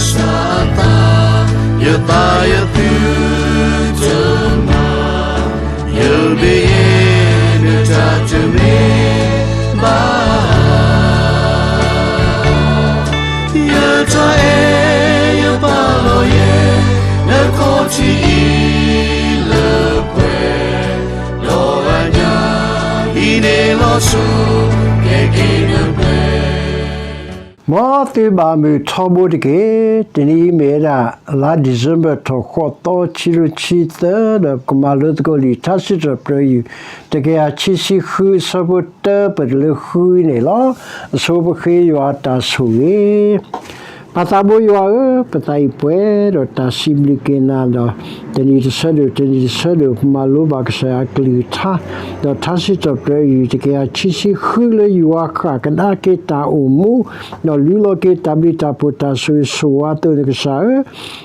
စၢ်အသး, ယသးယသုတမၤ, ယဘ့ယဲနတၢ်တမ့ၢ်ဘၣ်. ယတၢ်အဲၣ်ယပာ်လီၤယဲ, နခီၣ်ထံးအံၤလၢပှဲၤ, ဒီးအညၣ်အံၤန့ၣ်လီၤဆီ, ကဲက့ၤနပှဲၤ မ်သုဘၣ်မုာ်ထီဘိတက့ၢ်. တနံၤအံၤမ့ၢ်ဝဲဒၣ် လါဒံၣ်စ့ဘၢၣ်ထီၣ်ဃိးသီ ခံကထိခံဆံသၢ ဒီးပကမၤလိသကိးလံာ်ထါစံးထီၣ်ပတြၢၤယုၢ် တကယၤခံဆံဃု အဆၢဖိတၢ ပတုၤလၢဃုန့ၣ်လီၤ. အဆိပဃ့ယွၤတၢ်ဆိၣ်ဂ့ၤ. ပၢ်သးဘိယွၤဧၢ, ပသးအံၤပှဲၤဒီးတၢ်စံးဘျုးက့ၤနၤဒီး တနံၤတဆၢဒိၣ်တနံၤတဆၢဒိၣ် ပမၤလိဘၣ်ကစၢ်ယွၤအကလုၢ်ကထါ ဒီးထါစံးထီၣ်ပတြၢၤယုၢ် တကယၤခံဆံဃု လၢယွၤဃၣ်ကဒါက့ၤတၢ်အိၣ်မူ ဒီးလူလီၤက့ၤတၢ်ဘျုးတၢ်ဖှိၣ်တၢ်ဆိၣ်ဂ့ၤဆိၣ်ဝါအသိးန့ၣ် ကစၢ်ဧၢ,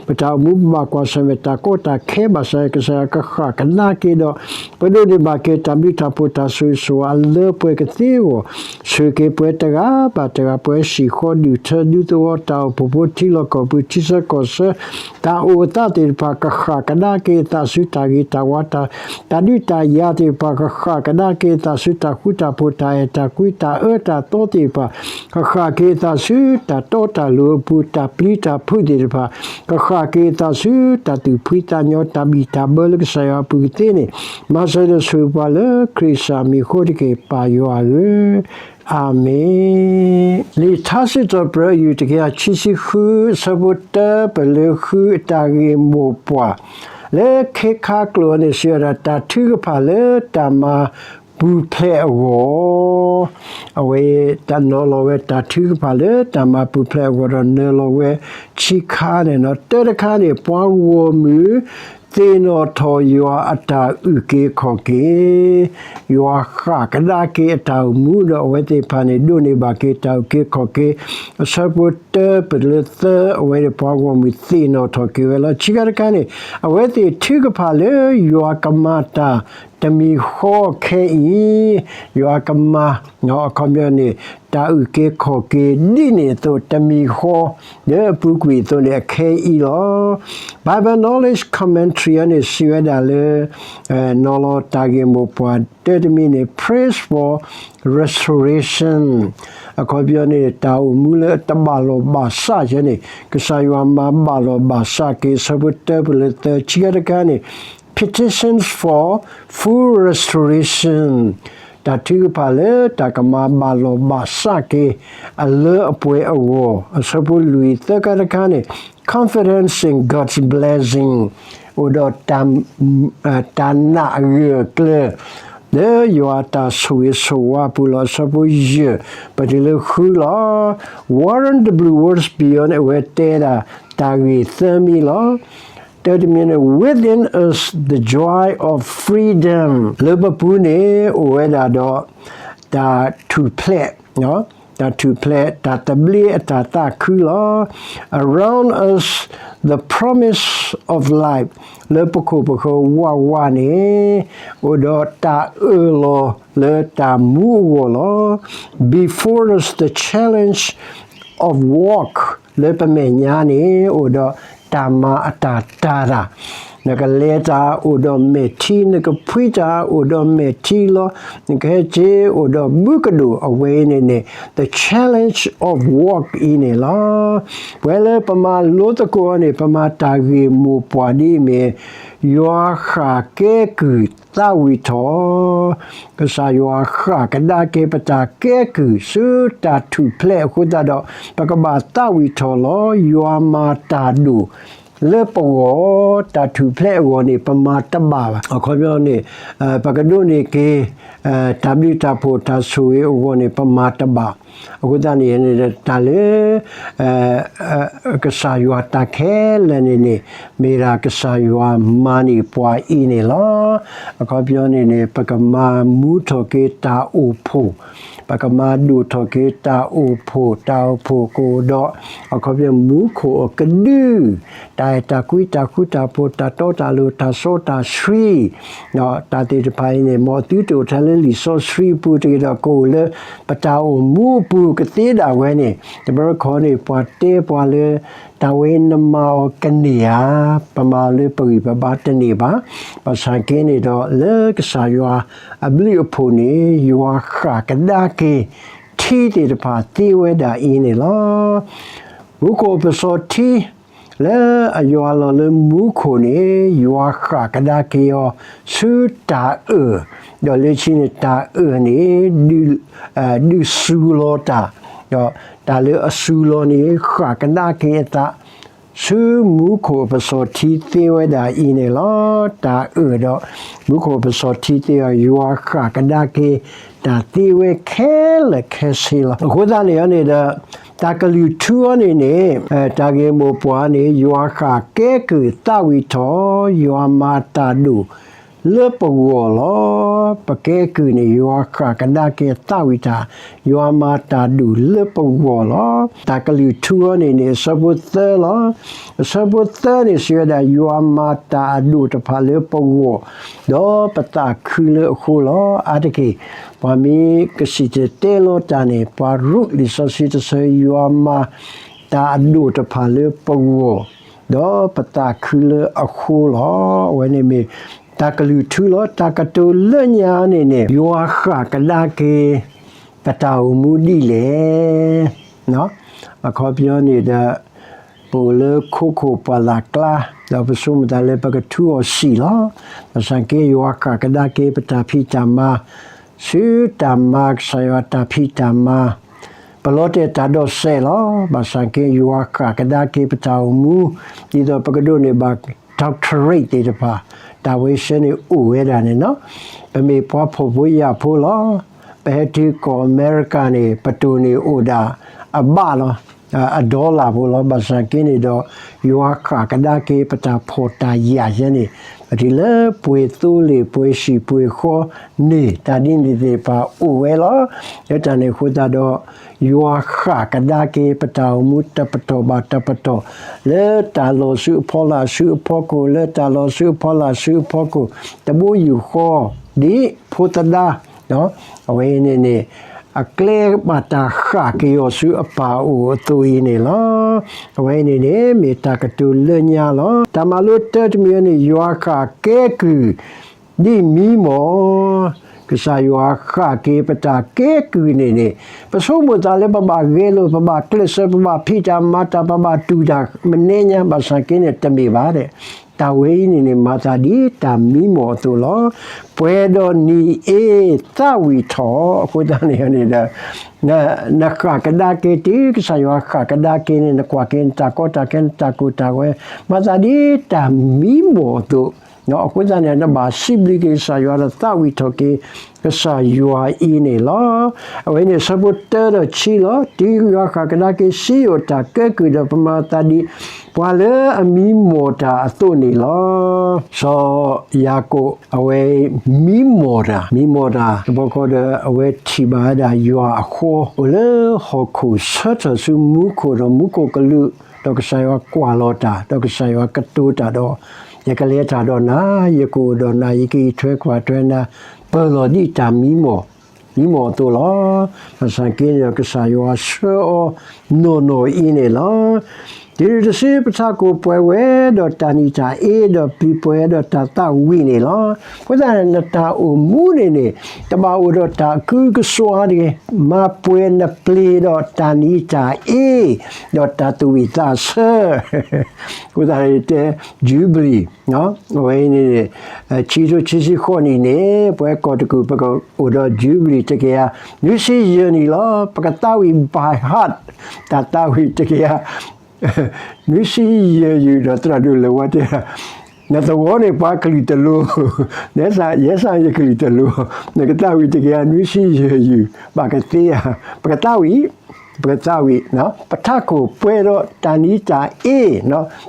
ပတၢ်အိၣ်မူပဘၣ်ကွၢ်ဆၢၣ်မဲာ်တၢ်ကီတၢ်ခဲဘၣ်ဆၣ် ကစၢ်ယွၤကဃၣ်ကဒါက့ၤဒီး ပဒိးန့ၢ်ဘၣ်က့ၤတၢ်ဘျုးတၢ်ဖှိၣ်တၢ်ဆိၣ်ဂ့ၤဆိၣ်ဝါအလၢပှဲၤကသ့အဂီၢ်, ဆိၣ်ဂ့ၤက့ၤပှၤတဂၤဘၣ်တဂၤ ပှၤဟံၣ်ဃီဒူၣ်ထၢဒူသဝီ တၢ်အိၣ်ဖှိၣ်ဖိထံလီၢ်ကီၢ်ပူၤ ထံဆၢကီၢ်ဆၢ တၢ်အိၣ်အသးသ့ၣ်တဖၣ် ကဃၣ်ကဒါက့ၤအသးဆူတၢ်ဂ့ၤတၢ်ဝါ တၢ်ဒုးတၢ်ယၤသ့ၣ်တဖၣ် ကဃၣ်ကဒါက့ၤအသးဆူတၢ်ဃူတၢ်ဖိး တၢ်အဲၣ်တၢ်ကွံ တၢ်အၢတၢ်သီသ့ၣ်တဖၣ် ကဃၣ်က့ၤအသးဆူတၢ်တီတၢ်လိၤအပူၤ တၢ်ပျံၤတၢ်ဖုးသ့ၣ်တဖၣ် ကဃၣ်က့ၤအသးဆူတၢ်သူၣ်ဖှံသးညီ တၢ်ဘံၣ်တၢ်ဘၢလၢကစၢ်ယွၤအပူၤကသ့န့ၣ် မၤစၢၤဒီးဆိၣ်ဂ့ၤပှၤလၢခရံာ်ကစၢ်မံၤအဃိတက့ၢ် ပၢ်ယွၤဧၢ, အၤမ့ၣ်. လံာ်ထါစံးထီၣ်ပတြၢၤယုၢ် တကယၤခံဆံဃု အဆၢဖိတၢ ပတုၤလၢဃု အတၢ်ဂ့ၢ်မိၢ်ပှၢ် လၢခ့ခါကျိာ်အံၤန့ၣ် စံးဝဲဒၣ် တၢ်ထုကဖၣ်လၢတၢ်မၤပူၤဖျဲးအဂီၢ်, အဝဲတၢ်နီၤလီၤဝဲတၢ်ထုကဖၣ်လၢတၢ်မၤပူၤဖျဲးအဂီၢ်ဒီး နုာ်လီၤဝဲခံခါန့ၣ်လီၤ. တၢတခါန့ၣ် ပှၤဂီၢ်မုၢ်သ့ၣ်နီၣ်ထီၣ်ယွၤအတၢ်အုၣ်က့ၤခီၣ်က့ၤ, ယွၤဃၣ်ကဒါက့ၤအတၢ်အိၣ်မူဒီး အဝဲသ့ၣ်တဖၣ်န့ၣ် ဒိးန့ၢ်ဘၣ်က့ၤတၢ်အုၣ်က့ၤခီၣ်က့ၤ, အဆၢဖိတၢ ပတုၤလၢသၢ အဝဲန့ၣ်ပှၤဂီၢ်မုၢ်သ့ၣ်နီၣ်ထီၣ်က့ၤဝဲလီၤ. ခံခါတခါန့ၣ် အဝဲသ့ၣ်ထုကဖၣ်လၢယွၤကမၤတၢ်တမံၤဃီခဲအံၤ, ယွၤကမၤ အခီပညီန့ၣ် တၢ်အုၣ်က့ၤခီၣ်က့ၤဒ်န့ၣ်အသိး တမံၤဃီ လၢအပူၤကွံာ်အသိးန့ၣ် အခဲအံၤလီၤ. Bible Knowledge Commentary အန့ၣ် စံးဝဲဒၣ်လၢ နီၤလီၤတၢ်ဂ့ၢ်မိၢ်ပှၢ်တၢတမံၤန့ၣ် Praise for restoration အခီပညီန့ၣ် တၢ်အိၣ်မူလၢတဘၣ်လီၢ်ဘၣ်စးယဲန့ၣ် ကစၢ်ယွၤမၤဘၣ်လီၢ်ဘၣ်စးက့ၤ အဆၢဖိတၢ ပတုၤလၢသၢ ခံခါတခါန့ၣ် petitions for full restoration တၢ်ထုကဖၣ်လၢတၢ်ကမၤဘၣ်လီၢ်ဘၣ်စးက့ၤ အလၢအပှဲၤအဂီၢ်, အဆၢဖိလွံၢ် သၢခါတခါန့ၣ် confidence in God's blessing အိၣ်ဒီး တၢ်နာ်အဂၢၢ်အကျၢၤ လၢယွၤအတၢ်ဆိၣ်ဂ့ၤဆိၣ်ဝါအပူၤလီၤ. အဆၢဖိယဲၢ် ပတုၤလၢဃုလီၤ. Warren W. Wiersbe အန့ၣ် အဝဲတဲဒၣ်တၢ်ဂ့ၢ်သၢမံၤလီၤ. တၢတမံၤန့ၣ် within us the joy of freedom လၢပပူၤန့ၣ် အိၣ်ဝဲဒၣ်ဒီး တၢ်ထူၣ်ဖျဲး တၢ်ထူၣ်ဖျဲး တၢ်သဘျ့အတၢ်သးခုလီၤ. Around us the promise of life လၢပခိၣ်ပဃၢၤဝးဝးန့ၣ် အိၣ်ဒီးတၢ်အၢၣ်လီၤလၢတၢ်မူအဂီၢ်လီၤ. Before us the challenge of walk လၢပမဲာ်ညါန့ၣ် အိၣ်ဒီးတၢ်မၤအတၢ်တၤတၢ် နကလဲၤတၢ်အိၣ်ဒီးမဲာ်ထံ နကဖှံတၢ်အိၣ်ဒီးမဲာ်ထံလီၤ. နကဟဲက့ၤအိၣ်ဒီးဘုကဒိၣ် အဝဲအံၤန့ၣ်န့ၣ် the challenge of walk အံၤန့ၣ်လီၤ. ပဝဲလၢပမၤလိသကိးအီၤန့ၣ် ပမၤတၢ်ဂ့ၢ်မိၢ်ပှၢ်ဒ်အံၤမ့ၢ် ယွၤဃၣ်ကဲကုၢ်သးဝံၣ်ထီၣ် ကစၢ်ယွၤဃၣ်ကဒါက့ၤပတၢ်ကဲကုၢ်ဆူတၢ်ထူၣ်ဖျဲးအဃိသတးဒီး ပကဘၣ်သးဝံၣ်ထီၣ်လီၤ. ယွၤမၤတၢ်ဒိၣ်လၢပဂီၢ် တၢ်ထူၣ်ဖျဲးအဂီၢ်န့ၣ် ပမၤတဘၣ်ဘၣ်. အခီပညီန့ၣ် ပကဒိးန့ၢ်က့ၤ တၢ်ဘျုးတၢ်ဖှိၣ်တၢ်ဆိၣ်ဂ့ၤအဂီၢ်န့ၣ် ပမၤတဘၣ်. အဃိသတးန့ၣ် တၢ်လၢ ကစၢ်ယွၤတၢ်ခဲလၢာ်န့ၣ်န့ၣ် မ့ၢ်ဒၣ်ကစၢ်ယွၤမၤန့ၢ်ပှၤအံၤန့ၣ်လီၤ. အခီပညီန့ၣ်န့ၣ် ပကမၤမူထီၣ်က့ၤတၢ်အိၣ်ဖှိၣ်, ပကမၤဒိၣ်ထီၣ်က့ၤတၢ်အိၣ်ဖှိၣ်, တၢ်အိၣ်ဖှိၣ်ကအိၣ်ဒီး အခီပညီမူခိၣ်အကဒု တၢ်အဲၣ်တၢ်ကွံ တၢ်ဃူတၢ်ဖိး တၢ်တီတၢ်လိၤ တၢ်စီတၢ်ဆှံ တၢ်သ့ၣ်တဖၣ်အံၤန့ၣ် မ်အသုတအိၣ်ထဲလၢလံာ်စီဆှံအပူၤတဂ့ၤဒီး ကအိၣ်လၢပတၢ်အိၣ်မူ ပူၤကသ့ဒၣ်ဝဲန့ၣ် တဘျီတခီန့ၣ် ပှၤတဲပှၤလၢ တၢ်ဝဲနမၤအီၤကန့ၢ်ဧါ, ပမၤလၢပဂံၢ်ပဘါတန့ၢ်ဘၣ်. ဘၣ်ဆၣ်က့န့ၣ်ဒီး လၢကစၢ်ယွၤအဘျုးအဖှိၣ်န့ၣ် ယွၤဃၣ်ကဒါက့ၤ ထံသ့ၣ်တဖၣ်သ့ဝဲဒၣ်အံၤန့ၣ်လီၤ. မူခိၣ်ပစီၤထံ လၢအယွၤလီၤလၢမူခိၣ်န့ၣ် ယွၤဃၣ်ကဒါက့ၤအီၤ ဆူတၢ်အၢၣ်, ဒီးလၢခံန့ၣ် တၢ်အၢၣ်န့ၣ် ဒုးစူၤလီၤတၢ်, ဒီးတၢ်လၢအစူၤလီၤန့ၣ် ဃၣ်ကဒါက့ၤအသး ဆူမူခိၣ်ပစီၤထံသ့ဝဲဒၣ်အံၤန့ၣ်လီၤ. တၢ်အၢၣ်ဒီး မူခိၣ်ပစီၤထံသ့အီၤ ယွၤဃၣ်ကဒါက့ၤ တၢ်သ့ဝဲခဲလၢာ်ခဲဆ့လီၤ. အဃိသတးန့ၣ်န့ၣ်ဒီး တၢ်ကလုၢ်ထူအီၤန့ၣ်န့ၣ် တၢ်ဂ့ၢ်မိၢ်ပှၢ်န့ၣ် ယွၤဃၣ်ကဲကုၢ်သးဝံၣ်ထီၣ် ယွၤမၤတၢ်ဒိၣ်လၢပဂီၢ်လီၤ. ပကဲကုၢ်န့ၣ် ယွၤဃၣ်ကဒါက့ၤသးဝံၣ်တၢ်, ယွၤမၤတၢ်ဒိၣ်လၢပဂီၢ်လီၤ. တၢ်ကလုၢ်ထူအီၤန့ၣ်န့ၣ် အဆၢဖိသၢလီၤ. အဆၢဖိသၢန့ၣ် စံးဝဲဒၣ် ယွၤမၤတၢ်အဒိၣ်တဖၣ်လၢပဂီၢ်, ဒီးပသးခုလၢအဃိလီၤ. အါတက့ၢ် ပှၤမ့ၢ်ကစံၣ်တဲၤတဲလီၤတၢ်န့ၣ် ပှၤရူးလံာ်စီဆှံတဆၢ ယွၤမၤတၢ်အဒိၣ်တဖၣ်လၢပဂီၢ်, ဒီးပသးခုလၢအဃိလီၤ. အဝဲန့ၣ်မ့ၢ်တၢ်ကလုၢ်ထူလီၤ. တၢ်ကတိၤလၢညါန့ၣ်န့ၣ် ယွၤဃၣ်ကဒါက့ၤ ပတၢ်အိၣ်မူဒ်လဲၣ်. အခီပညီန့ၣ်ဒီး ပအိၣ်လၢခိခိၣ်ပှၢ်လၢ်ကျါ, ဒီးပဆိကမိၣ်သးလၢပကထူအီၤဆံးလီၤ. ဘၣ်ဆၣ်က့ ယွၤဃၣ်ကဒါက့ၤပတၢ်ဖံးတၢ်မၤ, ဆူတၢ်မၤကစၢ်ယွၤတၢ်ဖံးတၢ်မၤ, ပလီၤတဲာ်တၢ်ဒိးစဲးလီၤ. ဘၣ်ဆၣ်က့ ယွၤဃၣ်ကဒါက့ၤပတၢ်အိၣ်မူ, ဒ်သိးပကဒိးန့ၢ်ဘၣ် doctorate သ့ၣ်တဖၣ်, တၢ်ဝဲဆဲန့ၣ်အိၣ်ဝဲဒၣ်န့ၣ်လီၤ. ပမ့ၢ်ပှၤဖှီၣ်ဖိယာ်ဖိလီၤ. ပဟဲတုၤကီၢ်အမဲရကၤန့ၣ် ပတိၢ်န့ၢ်အိၣ်ဒၣ်အဘၣ်လီၤ, အdollarဖိလီၤ. ဘၣ်ဆၣ်က့န့ၣ်ဒီး ယွၤဃၣ်ကဒါက့ၤပတၢ်ဖှီၣ်တၢ်ယာ်ယဲန့ၣ်, ပထံၣ်လၢပှ့ၤသိလ့ၣ်ပှ့ၤဟံၣ်ပှ့ၤဃီန့ၣ် တၢ်ဒ်န့ၣ်သ့ၣ်တဖၣ်အိၣ်ဝဲလီၤ. လၢတၢ်န့ၣ်အဃိသတးဒီး ယွၤဃၣ်ကဒါက့ၤပတၢ်အိၣ်မူတပတီၢ်ဘၣ်တပတီၢ်, လၢတၢ်လီၢ်ဆူအဖီလာ်ဆူအဖီခိၣ်, လၢတၢ်လီၢ်ဆူအဖီလာ်ဆူအဖီခိၣ်, တဘိယူၢ်ဃီ, ဒ်ဖိသဒါ, အဝဲအံၤန့ၣ်န့ၣ် အကျဲဘၣ်တၢ်ဃၣ်က့ၤအီၤဆူအပၢ်အအိၣ်အသိးအံၤန့ၣ်လီၤ. အဝဲအံၤန့ၣ်န့ၣ် မ့ၢ်တၢ်ကတိၤလၢညါလီၤ. တၢ်မၤလိတၢတမံၤန့ၣ် ယွၤဃၣ်ကဲကုၢ် ဒ်မံမီၢ်, ကစၢ်ယွၤဃၣ်က့ၤပတၢ်ကဲကုၢ်န့ၣ်န့ၣ်, ပဆိကမိၣ်သးလၢပဘၣ်ဂဲၤလိာ်, ပဘၣ်ကျဲးစၢး, ပဘၣ်ဖံးတၢ်မၤတၢ်, ပဘၣ်တူၢ်တၢ်မနုၤညါ, ဘၣ်ဆၣ်က့န့ၣ် တမ့ၢ်ဘၣ်ဒီး, တၢ်ဝဲအံၤန့ၣ်န့ၣ် မၤသးဒ်တၢ်မံမီၢ်အသိးလီၤ. ပှဲၤဒီးနံၤအ့သးဝံၣ်ထီၣ်, အဃိသတးန့ၣ်န့ၣ်ဒီး နဃၣ်ကဒါက့ၤတုၤကစၢ်ယွၤဃၣ်ကဒါက့ၤန့ၣ် နကွၢ်က့ၤနတၢ်ကီတၢ်ခဲ နတၢ်ကိၢ်တၢ်ဂီၤ မၤသးဒ်တၢ်မံမီၢ်အသိး, အဃိသတးန့ၣ် နဘၣ်စံးဘျုးက့ၤကစၢ်ယွၤဒီးသးဝံၣ်ထီၣ်က့ၤ ကစၢ်ယွၤအံၤန့ၣ်လီၤ. အဝဲန့ၣ်အဆၢဖိတၢဒီးခံလီၤ. တုၤယွၤဃၣ်ကဒါက့ၤစံယိၣ်တၢ်ကဲကုၢ်ဒီး ပမၤသးဒ် ပှၤလၢအမံမီၢ်တၢ်အသိးန့ၣ်လီၤ. စီၤယၤကိာ် အဝဲမံမီၢ်တၢ်, မံမီၢ်တၢ်တဘျီဃီဒီး အဝဲထံၣ်ဘၣ်ဝဲဒၣ်ယွၤအဃီ အိၣ်လၢဟီၣ်ခိၣ်ဆၢထၢၣ်ဆူမူခိၣ်ဒီးမူခိၣ်ကလူး, ဒီးကစၢ်ယွၤကွၢ်လီၤတၢ်, ဒီးကစၢ်ယွၤကတိၤတၢ်ဒီး, ယကလဲၤတၢ်ဒီးနၤ, ယကအိၣ်ဒီးနၤ, ယကအံးထွဲကွၢ်ထွဲနၤ, ပၢၢ်လီၤဒ်တၢ်မံမီၢ် မံမီၢ်အသိးလီၤ. ဘၣ်ဆၣ်က့န့ၣ်ဒီး ကစၢ်ယွၤဆှၢအီၤနီၢ်နီၢ်အံၤန့ၣ်လီၤ. တုၤနုၤတစု ပထးခိၣ်ပှဲၤဝဲဒီးတၢ်နံၣ်တၢ်အ့ ဒီးပျံၤပှဲၤဒီးတၢ်သးဝံၣ်န့ၣ်လီၤ. အဃိသတး နတၢ်အိၣ်မူန့ၣ်န့ၣ် တဘၣ်အိၣ်ဒီးတၢ်အကုကစွါတဂ့ၤ, မၤပှဲၤနပျ့ၤဒီးတၢ်နံၣ်တၢ်အ့ ဒီးတၢ်သူၣ်ဝံၣ်သးဆၢ အဃိသတး တဲ Jubilee အဝဲအံၤန့ၣ် ခံထိဆံဆံဃိးနံၣ်န့ၣ် ပဝဲကီၢ်တကူၣ် ပကအိၣ်ဒီး Jubilee တကယၤ နွံဆံယဲၢ်နံၣ်လီၤ. ပကသးဝံၣ် by heart တၢ်သးဝံၣ်တကယၤ နွံဆံယဲၢ်ယုၢ်ဒီး သရၣ်ဒိၣ်လဲၤဝါတဲ နသဝီန့ၣ်ပှၤကလုာ်တလိၤ, ယဲစ့ၢ်ယကလုာ်တလိၤ, နကသးဝံၣ်တကယၤ နွံဆံယဲၢ်ယုၢ် ဘၣ်ကသ့ဧါ, ပကသးဝံၣ် ပသးဝံၣ်, ပထးခိၣ်ပှဲၤဒီးတၢ်နံၤတၢ်အ့,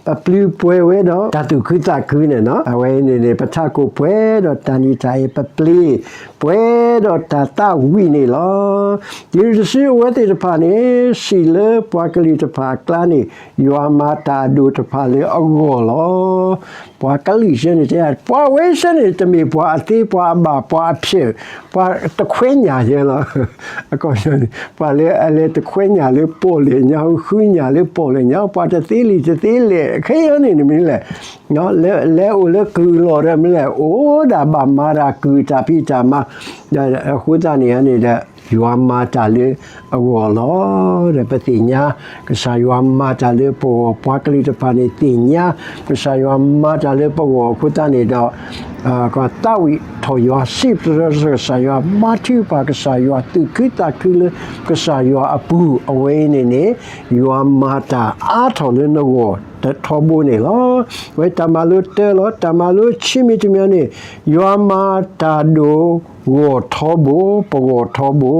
ပပျုၤပှဲၤဝဲဒီးတၢ်သူၣ်ခုသးခုန့ၣ်, အဝဲန့ၣ်န့ၣ် ပထးခိၣ်ပှဲၤဒီးတၢ်နံၤတၢ်အ့, ပပျ့ၤပှဲၤဒီးတၢ်သးဝံၣ်န့ၣ်လီၤ. တံၤရူၢ်တစုအဝဲသ့ၣ်တဖၣ်န့ၣ် စံးလၢပှၤကလုာ်တဖၣ်အကျါန့ၣ်, ယွၤမၤတၢ်အဒိၣ်တဖၣ်လၢအဂီၢ်လီၤ. ပှၤကလုာ်ဆၢန့ၣ်တဲ, ပှၤဝဲဆၢန့ၣ် တမ့ၢ်ပှၤအသ့ ပှၤအဘၣ် ပှၤအဖျဲး, ပှၤတခွဲညၣ်ယဲလီၤ. ပှၤလၢအလဲၤတခွဲညၣ်လၢပီၣ်လဲၣ်ညါ, ဃုညၣ်လၢပီၣ်လဲၣ်ညါ, ပှၤတသ့လံာ်တသ့လဲၣ်, ခဲအံၤန့ၣ်မနုၤလဲၣ်, လဲၤအိၣ်လၢကုၢ်အလီၢ်ဒီးမနုၤလဲၣ်, အိၣ်ဒၣ်ဘၣ်မၤတၢ်ကုၢ်တၢ်ဖံးတၢ်မၤ, ဒီးအဃိသတးန့ၣ်န့ၣ်ဒီး ယွၤမၤတၢ်လၢအဂီၢ်လီၤ. ဒီးပသ့ၣ်ညါ ကစၢ်ယွၤမၤတၢ်လၢပဂီၢ်, ပှၤကလုာ်တဖၣ်န့ၣ်သ့ၣ်ညါ ကစၢ်ယွၤမၤတၢ်လၢပဂီၢ်အဃိသတးန့ၣ်ဒီး ကသးဝံၣ်ထီၣ်ယွၤ, စံးပတြၢၤကစၢ်ယွၤ, မၤထုကဖၣ်ကစၢ်ယွၤ, သူၣ်ခုသးခုလၢကစၢ်ယွၤအပူၤ, အဝဲအံၤန့ၣ်န့ၣ် ယွၤမၤတၢ်အါထီၣ်လၢနဂီၢ်ထီဘိန့ၣ်လီၤ. အဝဲတၢ်မၤလိတၢလီၤ. တၢ်မၤလိဆံးမံၤတမံၤန့ၣ်, ယွၤမၤတၢ်ဒိၣ်ဂီၢ်ထီဘိ, ပဂီၢ်ထီဘိ,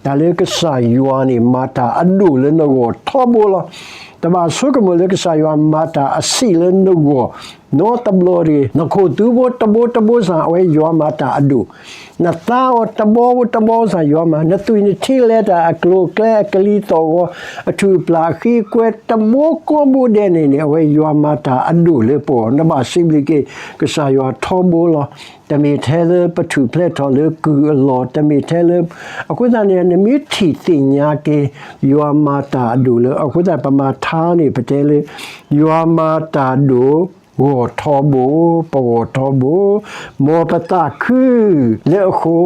တၢ်လၢကစၢ်ယွၤန့ၣ် မၤတၢ်အဒိၣ်လၢနဂီၢ်ထီဘိလီၤ. တဘၣ်ဆိကမိၣ်လၢကစၢ်ယွၤမၤတၢ်အဆံးလၢနဂီၢ်, နီတဘျီတဂ့ၤ, နခိၣ်သူဘိတဘိတဘိစ့ၢ် အဝဲယွၤမၤတၢ်အဒိၣ်, နသးအိၣ်တဘီဘိတဘီစ့ၢ်ယွၤမၤ, နသွံၣ်နထံလဲတၢ်အကျိၤအကျဲအကလံၤသီၣ်ဂီၤ, အထူၣ်အပျၢ်အဃံအကွဲတဘိကိးဘိဒဲးန့ၣ်န့ၣ် အဝဲယွၤမၤတၢ်အဒိၣ်လၢပဂီၢ်, နဘၣ်စံးဘျုးက့ၤ ကစၢ်ယွၤထီဘိလီၤ. တမ့ၢ်ထဲလၢပထူၣ်ဖျဲးထီၣ်လၢကုၢ်အလီၢ်, တမ့ၢ်ထဲလၢ, အဃိသတးန့ၣ် နမ့ၢ်ထံၣ်သ့ၣ်ညါက့ၤ ယွၤမၤတၢ်အဒိၣ်လၢ, အဃိသတးပမၤထါန့ၣ် ပတဲလၢ ယွၤမၤတၢ်ဒိၣ်ဂီၢ်ထီဘိ, ပဂီၢ်ထီဘိ, မ်ပသးခုလၢအဃိ,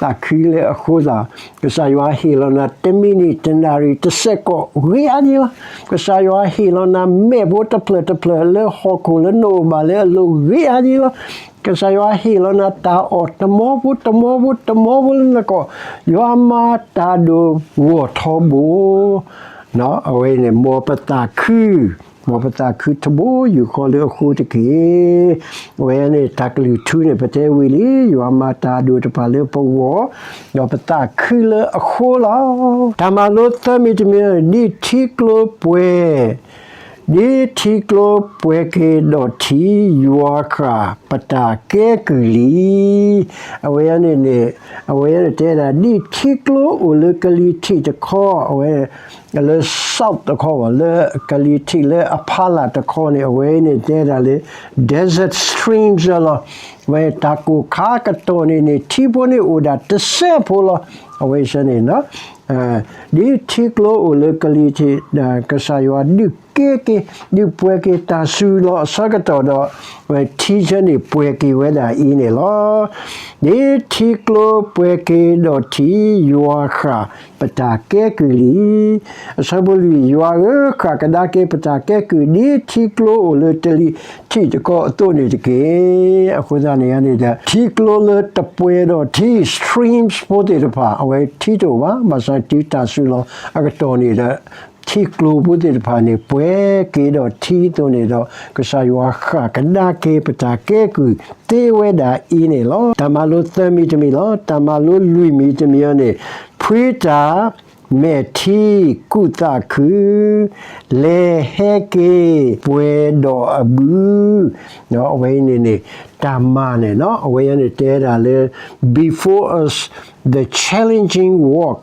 သးခုလၢအဃိသး, ကစၢ်ယွၤဟ့ၣ်လီၤနၤ တမံးနံးတနၣ်ရံၣ်တစဲးကီးဂ့ၤအါဒံးလီၤ. ကစၢ်ယွၤဟ့ၣ်လီၤနၤ မဲာ်ဖိတဖျၢၣ်တဖျၢၣ်လၢဟီၣ်ခိၣ်လၢနအိၣ်ဘၣ်လၢအလိၤဂ့ၤအါဒံးလီၤ. ကစၢ်ယွၤဟ့ၣ်လီၤနၤတၢ်အီၣ်တမီဖိတမီဖိတမီဖိလၢနကီၢ်, ယွၤမၤတၢ်ဒိၣ်ဂီၢ်ထီဘိ, အဝဲန့ၣ် မ်ပသးခု, မ်ပသးခုထဘိယူၢ်ဃီလၢအဃိတက့ၢ်. အဝဲန့ၣ် တၢ်ကလုၢ်ထူန့ၣ် ပတဲဝံၤလံ, ယွၤမၤတၢ်အဒိၣ်တဖၣ်လၢပဂီၢ်, ဒီးပသးခုလၢအဃိလီၤ. တၢ်မၤလိသၢမံၤတမံၤ, ဒ်ထံကျိပှဲၤ, ဒ်ထံကျိပှဲၤက့ၤဒီးထံ, ယွၤဃၣ်ပတၢ်ကဲကုၢ်လံ. အဝဲန့ၣ်န့ၣ်, အဝဲန့ၣ်တဲဒၣ် ဒ်ထံကျိအိၣ်လၢကလံၤထံးတခီ, အဝဲ လၢ south တခီဘၣ်, လၢကလံၤထံးလၢအဖီလာ်တခီန့ၣ် အဝဲန့ၣ်တဲဒၣ်လၢ desert streams လီၤ. အဝဲတၢ်ကိၢ်ခါကတီၢ်န့ၣ်န့ၣ် ထံဖိန့ၣ်အိၣ်ဒၣ်တစဲးဖိလီၤ. အဝဲဆၢန့ၣ် ဒ်ထံကျိအိၣ်လၢကလံၤထံး, ကစၢ်ယွၤဒုးကဲက့ၤ, ဒုးပှဲၤက့ၤတၢ်စူၤလီၤအဆၢကတီၢ်ဒီး ဝဲထံဆၢန့ၣ်ပှဲၤက့ၤဝဲဒၣ်အံၤန့ၣ်လီၤ. ဒ်ထံကျိပှဲၤက့ၤဒီးထံ, ယွၤဃၣ်ပတၢ်ကဲကုၢ်လံ. အဆၢဖိလွံၢ်, ယွၤဧၢ, ဃၣ်ကဒါက့ၤပတၢ်ကဲကုၢ် ဒ်ထံကျိအိၣ်လၢကလံၤထံးတခီအသိးန့ၣ်တက့ၢ်. အဃိသတးန့ၣ်န့ၣ်ဒီး ထံကျိလၢတပှဲၤဒီးထံ, streams ဖိသ့ၣ်တဖၣ် အဝဲထံတအိၣ်ဘၣ်, ဘၣ်ဆၣ်တုၤတၢ်စူၤလီၤအကတီၢ်န့ၣ်ဒီး ထံကျိဖိသ့ၣ်တဖၣ်န့ၣ် ပှဲၤက့ၤဒီးထံအသိးန့ၣ်ဒီး ကစၢ်ယွၤဃၣ်ကဒါက့ၤပတၢ်ကဲကုၢ်သ့ဝဲဒၣ်အံၤန့ၣ်လီၤ. တၢ်မၤလိသၢမံၤတမံၤလီၤ. တၢ်မၤလိလွံၢ်မံၤတမံၤအံၤန့ၣ်, ဖှံတၢ်, မဲာ်ထံ, ကူၣ်သးခု, လဲၤဟဲက့ၤပှဲၤဒီးအဘု, အဝဲအံၤန့ၣ်န့ၣ် တၢ်မၤန့ၣ် အဝဲအံၤန့ၣ်တဲဒၣ်လၢ before us the challenging walk,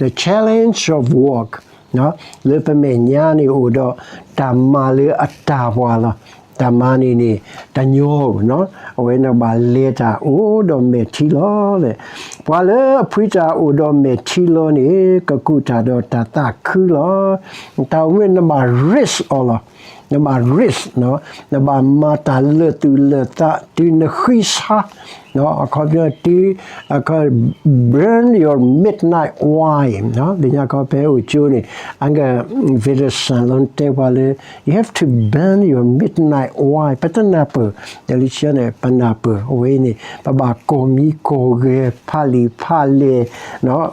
the challenge of walk, လၢပမဲာ်ညါန့ၣ်အိၣ်ဒီးတၢ်မၤလၢအတၢ်ပှၤလီၤ. တၢ်မၤန့ၣ်န့ၣ် တညီ, အဝဲန့ၣ်ဘၣ်လဲၤတၢ်အိၣ်ဒီးမဲာ်ထံလီၤ. ပှၤလၢအဖှံတၢ်အိၣ်ဒီးမဲာ်ထံလီၤန့ၣ် ကကူၣ်တၢ်ဒီးတၢ်သးခုလီၤ. တၢ်အိၣ်မ့ၢ်နဘၣ် risk အီၤလီၤ. နဘၣ် risk, နဘၣ်မၤတၢ်လၢာ်သူၣ်လၢာ်သး တုၤနဃံဆါ, အခီပညီ burn your midnight oil, လၢညါခီဖဲအိၣ်ကၠိန့ၣ် အက Vincent လီၤတဲပှၤလၢ you have to burn your midnight oil, ပတနၢ်ပၢၢ်, တလံဆၢန့ၣ် ပနၢ်ပၢၢ်, အဝဲအံၤန့ၣ် ပဘၣ်ကီၢ်မံကီၢ်ဂဲၤ ဖးလံာ်ဖးလဲၢ်,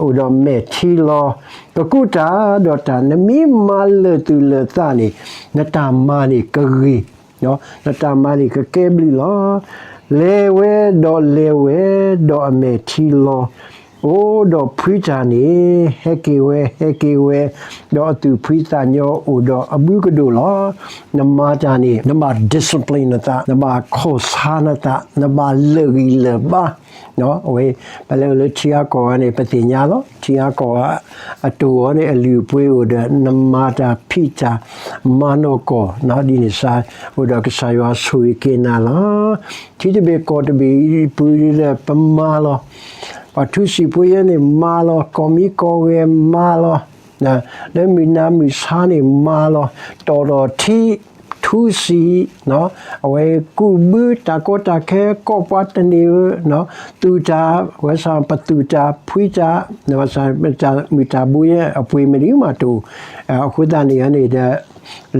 အိၣ်ဒီးမဲာ်ထံလီၤ. ကကူၣ်တၢ်ဒီးတၢ် နမ့ၢ်မၤလၢာ်သူၣ်လၢာ်သးန့ၣ် နတၢ်မၤန့ၣ်ကဂ့ၤ, နတၢ်မၤန့ၣ်ကကဲဘျုးလီၤ. လဲၤဝဲဒီးလဲၤဝဲဒီးအမဲာ်ထံလီၤ. အိၣ်ဒီးဖှံတၢ်န့ၣ် ဟဲက့ၤဝဲ ဟဲက့ၤဝဲ, ဒီးအသူၣ်ဖှံသးညီအိၣ်ဒီးအဘုကဒိၣ်လီၤ. နမၤတၢ်န့ၣ် နဘၣ် discipline နသး, နဘၣ်ခီၣ်ဆါနသး, နဘၣ်လၢာ်ဂံၢ်လၢာ်ဘါ အဝဲ ပလဲၤအိၣ်လၢထံအါကီၢ်ဂၤန့ၣ် ပသ့ၣ်ညါလီၤ. ထံအါကီၢ်ဂၤ အတိၢ်အီၤန့ၣ် အလုၢ်အပှ့ၤအိၣ်ဒီး နမၤတၢ်ဖံးတၢ် မၤနီၢ်ကီၢ် ဒ်န့ၣ်စ့ၢ် အိၣ်ဒီးကစၢ်ယွၤဆိၣ်ဂ့ၤက့ၤနၤလီၤ. ထံတဘ့ၣ်ကီၢ်တဘ့ၣ်အံၤပူၤဒီး ပမၤလီၤ. ပှၤထူစံာ်ဖိယဲန့ၣ်မၤလီၤ. ကီၢ်မံကီၢ်ဂဲၤမၤလီၤ. လၢမုၢ်နၤမုၢ်ဆါန့ၣ်မၤလီၤ. တီၢ်ဒီးထံ ထူစံာ် အဝဲကူးဘုတၢ်ကီတၢ်ခဲ ကိးပှၤတန့ၢ်ဧိၤ သူၣ်တၢ် ဝဲစ့ၢ် ပသူၣ်တၢ်ဖှံတၢ် မုၢ်တၢ်ဘိယဲ အပှ့ၤမ့ၢ်ဒ်မးတအိၣ်. အဃိသတးန့ၣ်န့ၣ်ဒီး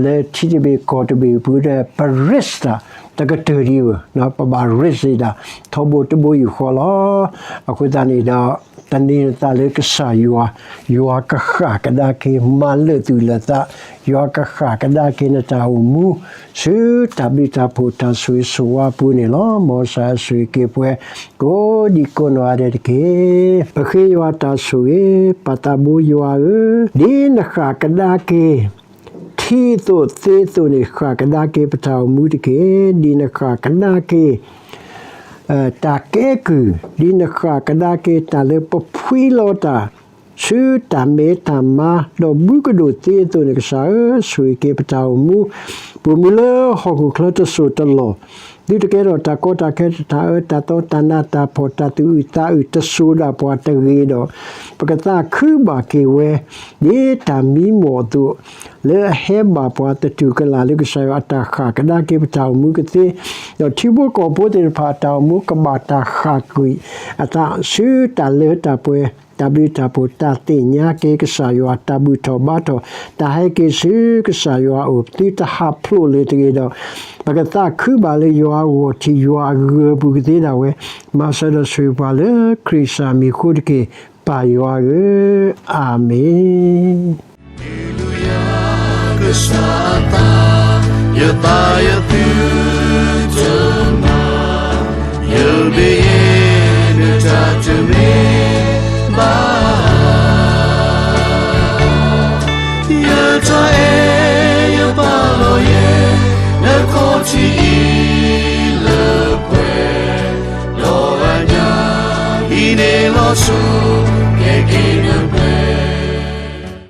လၢထံတဘ့ၣ်ကီၢ်တဘ့ၣ်ပူၤဒီး ပ risk တၢ် တကတၢၢ်ဒံးဧိၤ ပဘၣ် risk ဒၣ် ထီဘိတဘိယူၢ်ဃီလီၤ. အဃိသတးန့ၣ်ဒီး သန့ၤနသးလၢကစၢ်ယွၤ, ယွၤကဃၣ်ကဒါက့ၤ မၤလၢာ်သူၣ်လၢာ်သး, ယွၤကဃၣ်ကဒါက့ၤနတၢ်အိၣ်မူ ဆူတၢ်ဘျုးတၢ်ဖှိၣ်တၢ်ဆိၣ်ဂ့ၤဆိၣ်ဝါအပူၤန့ၣ်လီၤ. မ်ကစၢ်ယွၤဆိၣ်ဂ့ၤက့ၤပှၤ ကိးဒံကိးနီၢ်ဂၤဒဲးတက့ၢ်. ပဃ့ယွၤတၢ်ဆိၣ်ဂ့ၤ ပၢ်သးဘိယွၤဧၢ, ဒ်နဃၣ်ကဒါက့ၤ ထံအသိးသ့အသိးန့ၣ် ဃၣ်ကဒါက့ၤပတၢ်အိၣ်မူတက့ၢ်. ဒ်နဃၣ်ကဒါက့ၤ တၢ်ကဲကုၢ်, ဒ်နဃၣ်ကဒါက့ၤတၢ်လၢပဖှံလီၤတၢ် ဆူတၢ်မဲတၢ်မါ ဒီးဘုကဒိၣ်သ့အသိးန့ၣ် ကစၢ်ဧၢ, ဆိၣ်ဂ့ၤက့ၤပတၢ်အိၣ်မူ, ပအိၣ်မူလၢဟီၣ်ခိၣ်ချၢတစိၢ်တလီၢ်, သုတကဲထီၣ်တၢ်ကီတၢ်ခဲ တၢ်အၢတၢ်သီ တၢ်နးတၢ်ဖှီၣ် တၢ်သူၣ်အုးသးအုး တစိၤဒၣ်ပှၤတဂ့ၤဒီး ပကသးခုဘၣ်က့ၤဝဲ ဒ်တၢ်မံမီၢ်အသိး လၢအဟဲဘၣ်ပှၤသတူၢ်ကလာ်လၢကစၢ်ယွၤအတၢ်ဃၣ်ကဒါက့ၤပတၢ်အိၣ်မူကသ့, ဒီးထံဖိကီၢ်ဖိသ့ၣ်တဖၣ်အတၢ်အိၣ်မူကဘၣ်တၢ်ဃၣ်ကွံာ်အသး ဆူတၢ်လၢတၢ်ပှဲၤ တၢ်ဘျုးတၢ်ဖှိၣ် တၢ်သ့ၣ်ညါက့ၤကစၢ်ယွၤ တၢ်ဘူၣ်ထီၣ်ဘါထီၣ် တၢ်ဟဲက့ၤဆူကစၢ်ယွၤအအိၣ် သုတဟးဖျိးလၢၤတဂ့ၤဒီး ပကသးခုဘၣ်လၢယွၤအဂီၢ်ထံး ယွၤအဂၢၤပူၤကသ့ဒၣ်ဝဲ, မၤစၢၤဒီးဆိၣ်ဂ့ၤပှၤလၢခရံာ်ကစၢ်မံၤအဃိတက့ၢ်, ပၢ်ယွၤဧၢ, အၤမ့ၣ်. ကစၢ်အသး ယသးယသုတမၤ, ယဘၣ်ယဲ နတၢ်တမ့ၢ်ဘၣ်, ယတၢ်အဲၣ်ယပာ်လီၤယဲ နခီၣ်ထံးအံၤလၢပှဲၤ, ဒီးအညၣ်အံၤန့ၣ်လီၤဆီ ကဲက့ၤနပှဲၤ